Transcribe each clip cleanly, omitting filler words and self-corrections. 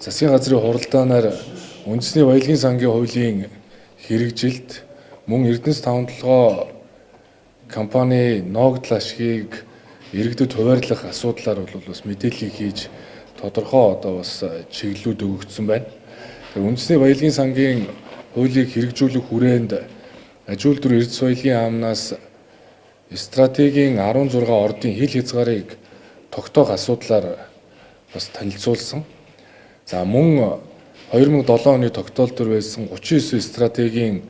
Засгийн газрын хуралдаанаар үндэсний баялагын сангийн хуулийн хэрэгжилт мөн Эрдэнэс таван толгой компани ноогдол ашгийг иргэдэд хуваарлах асуудлаар бол бас мэдээллийг хийж тодорхой одоо бас чиглэлүүд өгөгдсөн байна. Тэгэхээр үндэсний баялагын сангийн хуулийг хэрэгжүүлэх хүрээнд аж үйлдвэр эрдэс баялагын яамнаас стратегийн 16 ордын хил хязгаарыг тогтоох асуудлаар бас танилцуулсан. За мөн 2007 оны тогтоол төр байсан 39 стратегийн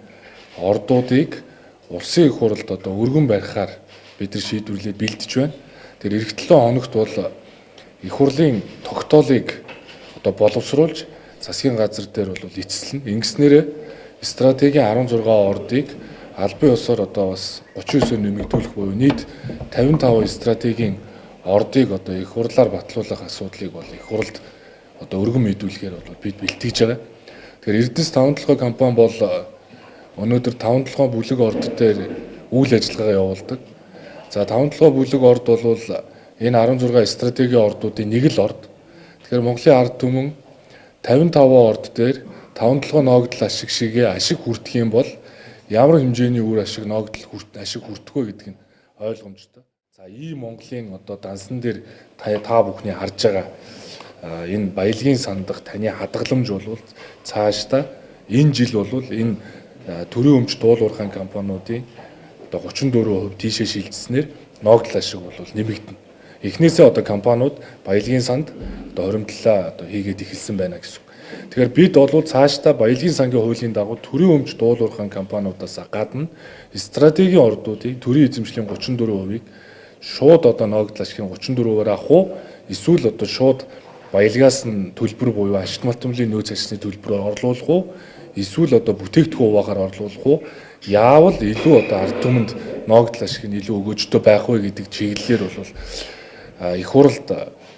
ордуудыг улсын их хурлд одоо өргөн барихаар бид нар шийдвэрлээд бэлдэж байна. Тэр эх 7 хоногт бол их хурлын тогтоолыг одоо боловсруулж засгийн газар дээр бол эцэслэнэ. Ингэснээрээ стратегийн 16 ордыг албан ёсоор одоо бас 39-оор нэмэгдүүлэх буюу нийт 55 стратегийн ордыг одоо их хурлаар батлуулах асуудлыг бол их хурлд одоо өргөн мэдүүлэхээр бол бид бэлтгэж байгаа. Тэгэхээр Эрдэнэс таван толгой компани бол өнөөдөр таван толгой бүлэг орд дээр үйл ажиллагаа явуулдаг. За таван толгой бүлэг орд бол энэ 16 стратегийн ордуудын нэг л орд. Тэгэхээр Монголын ард түмэн 55 орд дээр таван толгой ноогдол ашиг шигээ ашиг хүртэх юм бол ямар хэмжээний үр ашиг ноогдол ашиг хүртэх вэ гэдэг нь ойлгомжтой. За ийм Монголын одоо дансан дээр та бүхний харж байгаа энэ баялагын сандах таны хадгаламж бол цаашдаа энэ жил бол энэ төрийн өмч дуулуурхайн компаниудын одоо 34% тийшээ шилжсэнээр ноогдол ашиг бол нэмэгдэнэ. Эхнээсээ одоо компаниуд баялагын санд одоо хоримтлалаа одоо хийгээд эхэлсэн байна гэсэн. Тэгэхээр бид бол цаашдаа баялагын сангийн хуулийн дагуу төрийн өмч дуулуурхайн компаниудаас гадна стратегийн ордуудыг төрийн эзэмшлийн 34%-ийг шууд одоо ноогдол ашигын 34%-аар авах уу эсвэл одоо шууд баялагаас нь төлбөр буюу ашигт малтмлын нөөц ашигны төлбөрөөр орлуулах уу эсвэл одоо бүтээгдэхүүн хуваагаар орлуулах уу, яавал илүү одоо ард түмэнд ноогдол ашиг нь илүү өгөөжтэй байх вэ гэдэг чиглэлээр бол их хурлд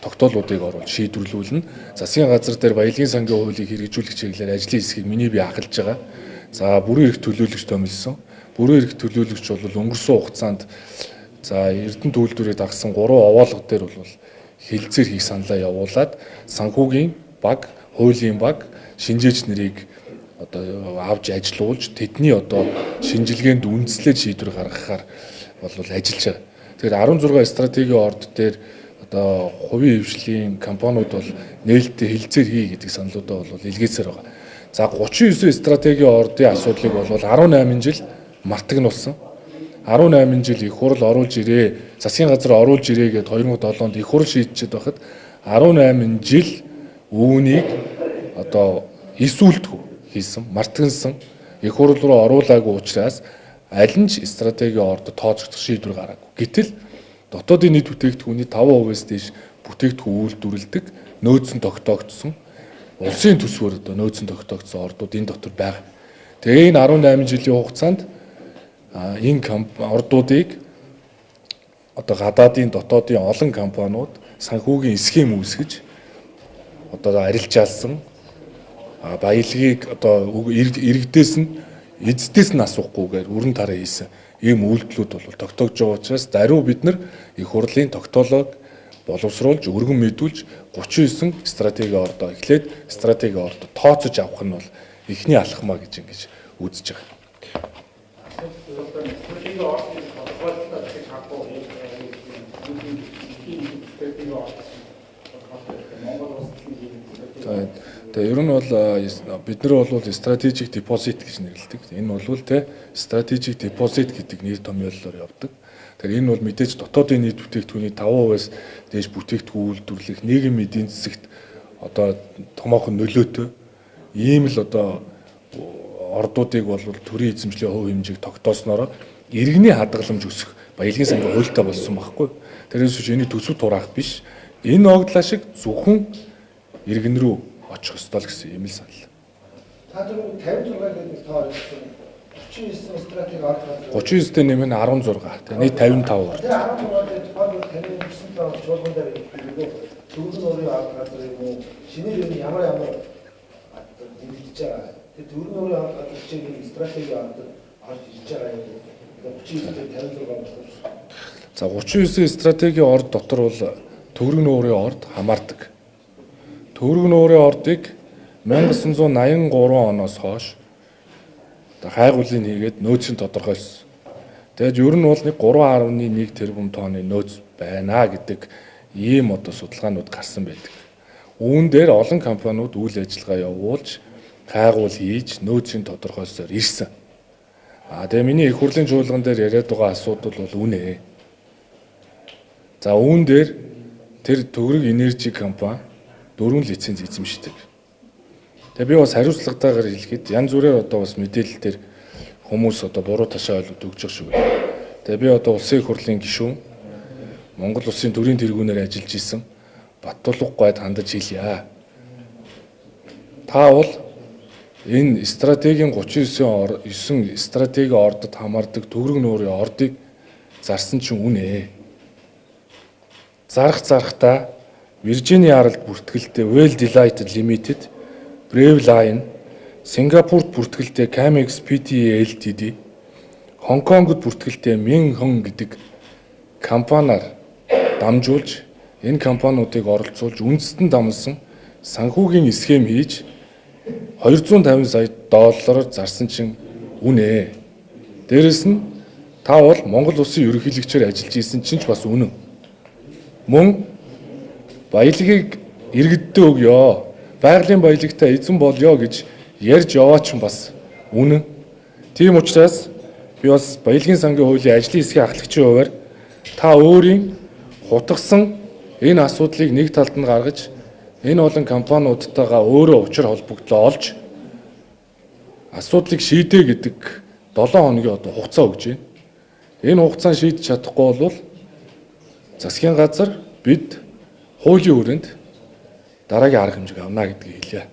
тогтоолуудыг оруулж шийдвэрлүүлнэ. Засгийн газар дээр баялагын сангийн хуулийг хэрэгжүүлэх чиглэлээр ажлын хэсгийг миний бие ахалж байгаа. За бүрэн эрх төлөөлөгч томилсон. Бүрэн эрх төлөөлөгч бол өнгөрсөн хугацаанд за Эрдэнэ үйлдвэрээ дагсан 3 овоолго дээр бол хэлцээр хийх саналаа явуулаад санхүүгийн баг, хуулийн баг, шинжээч нарыг одоо авч ажилуулж тэдний одоо шинжилгээнд үндэслээд шийдвэр гаргахаар бол ажиллаж байгаа. Тэгэхээр 16 стратегийн орд дээр одоо хувийн хвшлийн компаниуд бол нээлттэй хэлцээр хий гэдэг саналуудаа бол илгээсээр байгаа. За 39 стратегийн ордын асуудлыг бол 18 жил мартагнуулсан. 18 жил их хурл оруулж ирээ, засгийн газар оруулж ирээ гэд 2007 онд их хурл шийдчихэд байхад 18 жил үүнийг одоо эсүүлдэггүй хийсэн, мартагнасан, их хурл руу оруулаагүй учраас аль нь ч стратегийн орд тооцогдох шийдвэр гараагүй. Гэтэл дотоодын нийт бүтээгдэхүүний 5%-аас дээш бүтээгдэхүүн үйлдвэрлэдэг, нөөцөн тогтоогдсон, улсын төсвөр одоо нөөцөн тогтоогдсон ордууд энэ дотор байгаа. Тэгээ энэ 18 жилийн хугацаанд энэ ордуудыг одоо гадаадын дотоодын олон компаниуд санхүүгийн схем үүсгэж одоо арилжаалсан, баялагийг одоо иргэдээс нь эздээс нь асуухгүйгээр өрн тараа хийсэн ийм үйлдэлүүд бол тогтоогдож байгаа учраас даруй бид нар их хурлын тогтоолыг боловсруулж өргөн мэдүүлж 39 стратегийн ордоо эхлээд стратегийн ордоо тооцож авах нь бол эхний алхмаа гэж ингэж үзэж байгаа. Тэгээ ер нь бол бид нар бол strategic deposit гэж нэрлэдэг. Энэ бол те strategic deposit гэдэг нэр томьёоллоор явдаг. Тэгэхээр энэ бол мэдээж дотоодын нийт бүтээгдэхүүний 5%-аас дээш бүтээгдэхүүн үйлдвэрлэх нийгэм эдийн засагт одоо томоохон нөлөөтэй ийм л одоо ордуудыг бол төрийн эзэмшлийн хувь хэмжээг тогтооснороо иргэний хадгаламж өсөх баялагын сангийн хуультай болсон байхгүй. Тэрээс биш энийг төсөв тураах биш. Энэ ноогдлаа шиг зөвхөн иргэн рүү очих ёстой л гэсэн юм л санал. Та түрүү 56 гэдэг тоо хэлсэн. 39 стратеги орд газар. 39-тэй нэмэх нь 16. Тэгээ нийт 55 орд. Тэр 16 дээр тухайн үед таны 9 тоо чуулган дээр нөгөө төвөргөн нуурын орд газар юм уу? Шинээр юм ямар ямар нэмэгдэж байгаа. Тэр төвөргөн нуурын орд газар чинь стратеги орд орж ирж байгаа юм. 39-тэй 56 болсон. За 39 стратегийн орд дотор бол төвөргөн нуурын орд хамаардаг. Төгрөг нуурын ордыг 1983 оноос хойш одоо хайгуулын хийгээд нөөцийн тодорхойлсон. Тэгээд ер нь бол нэг 3.1 тэрбум тонны нөөц байна гэдэг ийм одоо судалгаанууд гарсан байдаг. Үүн дээр олон компаниуд үйл ажиллагаа явуулж, хайгуул хийж, нөөцийн тодорхойлсоор ирсэн. А тэгээ миний их хурлын чуулган дээр яриад байгаа асуудал бол үнэ. За, үүн дээр тэр Төгрөг Энержи компани дөрвөн лиценз эзэмшдэг. Тэгээ би бас хариуцлагатайгаар хэлэхэд янз бүрээр одоо бас мэдээлэл дээр хүмүүс одоо буруу ташаа ойлголт өгч байгаа шүү. Тэгээ би одоо улсын их хурлын гишүүн, Монгол улсын төрийн тэргүүнээр ажиллаж исэн Баттулга гойд хандаж хэлье. Та бол энэ стратегийн 39 9 стратегийн ордод хамаардаг Төгрөг нуурын ордыг зарсан чинь үнэ. Зарах зарахтаа Виржиний аралд бүртгэлтэй Well Delighted Limited, Brave Line, Сингапурт бүртгэлтэй Camex Pte Ltd, Хонконгод бүртгэлтэй Ming Hong гэдэг компаниар дамжуулж, энэ компаниудыг оролцуулж, үндэстэн дамлсан санхүүгийн схем хийж 250 сая доллараар зарсан чинь үнэ. Дээрэс нь та бол Монгол улсын ерөнхийлөгчөөр ажиллаж исэн чинь ч бас үнэн. Мөн баялагийг иргэддээ өгөө. Байгалийн баялагтай эзэн болёо гэж ярьж яваа ч бас үнэн. Тийм учраас би бас баялагын сангийн хуулийн ажлын хэсгийн ахлагчийн хувиар та өөрийн хутгасан энэ асуудлыг нэг талд нь гаргаж, энэ олон компаниудтайгаа өөрөө учир холбогдлоо олж асуудлыг шийдэ гэдэг 7 хоногийн одоо хугацаа өгч байна. Энэ хугацаанд шийдэж чадахгүй бол засгийн газар бид хуулийн хүрээнд дараагийн арга хэмжээг авна гэдгийг хэлье.